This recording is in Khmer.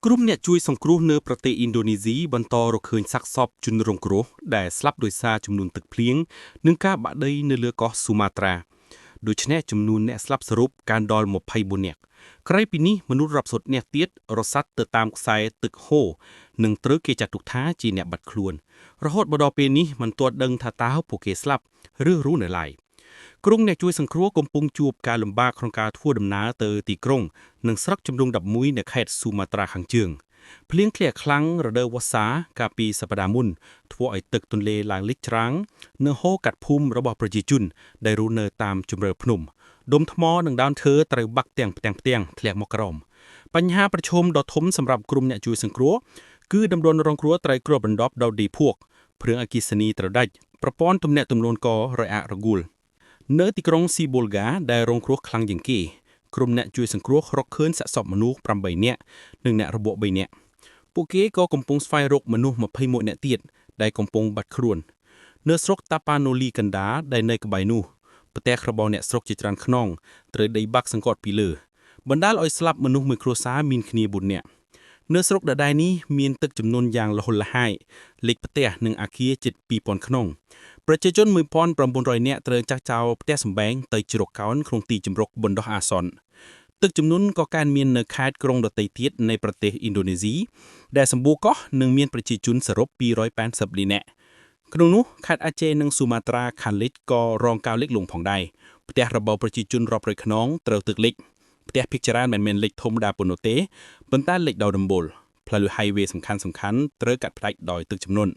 ក្រុមអ្នកជួយសង្គ្រោះនៅប្រទេសឥណ្ឌូនេស៊ីបន្តរកឃើញសាកសពជនរងគ្រោះដែលស្លាប់ដោយសារជំនន់ទឹកភ្លៀងនិងការបាក់ដីនៅលើកោះស៊ូម៉ាត្រាដូច្នេះចំនួនអ្នកស្លាប់សរុបកើនដល់24នាក់ក្រៅពីនេះមនុស្សរាប់សិបនាក់ទៀតរសាត់ទៅតាមខ្សែទឹកហូរនិងត្រូវគេចាត់ទុកថាជាអ្នកបាត់ខ្លួនរហូតមកដល់ពេលនេះមិនទាន់ដឹងថាតើពួកគេស្លាប់ឬរស់នៅឡើយក្រុមអ្នកជួយសង្គ្រោះកំពុងជួបការលំបាកក្នុងការធ្វើដំណើរទៅទីក្រុងនិងស្រុកចំនួន11នៅខេត្តស៊ូម៉ាត្រាខាងជើងភ្លៀងធ្លាក់ខ្លាំងរដូវវស្សាកាលពីសប្តាហ៍មុនធ្វើឲ្យទឹកទន្លេឡើងលិចច្រាំងនិងហូរកាត់ភូមិរបស់ប្រជាជនដែលរស់នៅតាមជម្រើភ្នំដុំថ្មនិងដើមឈើត្រូវបាក់ទាំងផ្ទាំងផ្ទាំងធ្លាក់មកក្រោមបញ្ហាប្រឈមដ៏ធំសម្រាប់ក្រុមអ្នកជួយសង្គ្រោះគឺតំបន់រងគ្រោះត្រូវគ្របដណ្ដប់ដោយដីភក់ភ្លើងអគ្គិសនីត្រូវដាច់ប្រព័ន្ធទំនាក់ទំនងក៏រអាក់រអួលនៅទីក្រុងស៊ីបូលហ្កាដែលរងគ្រោះខ្លាំងជាងគេក្រុមអ្នកជួយសង្គ្រោះរកឃើញសាកសពមនុស្ស8នាក់និងអ្នករបួស3នាក់ពួកគេក៏កំពុងស្វែងរកមនុស្ស21នាក់ទៀតដែលកំពុងបាត់ខ្លួននៅស្រុកតាប៉ាណូលីកណ្ដាដែលនៅក្បែរនោះផ្ទះរបស់អ្នកស្រុកជាច្រើនខ្នងត្រូវដីបាក់សង្កត់ពីលើបណ្ដាលឲ្យស្លាប់មនុស្សមួយគ្រួសារមានគ្នា4នាក់នៅស្រុកដដែលនេះមានទឹកចំនួនយ៉ាងលហុលលហាយលិចផ្ទះនិងអគារជិត2000ខ្នងប្រជាជន1900នាក់ត្រូវចាស់ចោលផ្ទះសម្បែងទៅជ្រកកោនក្នុងទីជម្រកបណ្ដោះអាសន្នទឹកជំនន់ក៏កើនមាននៅខេត្តក្រុងដទៃទៀតនៃប្រទេសឥណ្ឌូនេស៊ីដែលសម្បូរកោះនិងមានប្រជាជនសរុប280លាននាក់ក្នុងនោះខេត្តអាចេនិងស៊ូម៉ាត្រាខាងលិចក៏រងការលិចលង់ផងដែរផ្ទះរបស់ប្រជាជនរាប់រយខ្នងត្រូវទឹកលិចផ្ទះភាគច្រើនមិនមែនលិចធំដាប៉ុណ្ណោះទេប៉ុន្តែលិចដោយដំបូលផ្លូវ highway សំខាន់ៗត្រូវកាត់ផ្តាច់ដោយទឹកជំនន់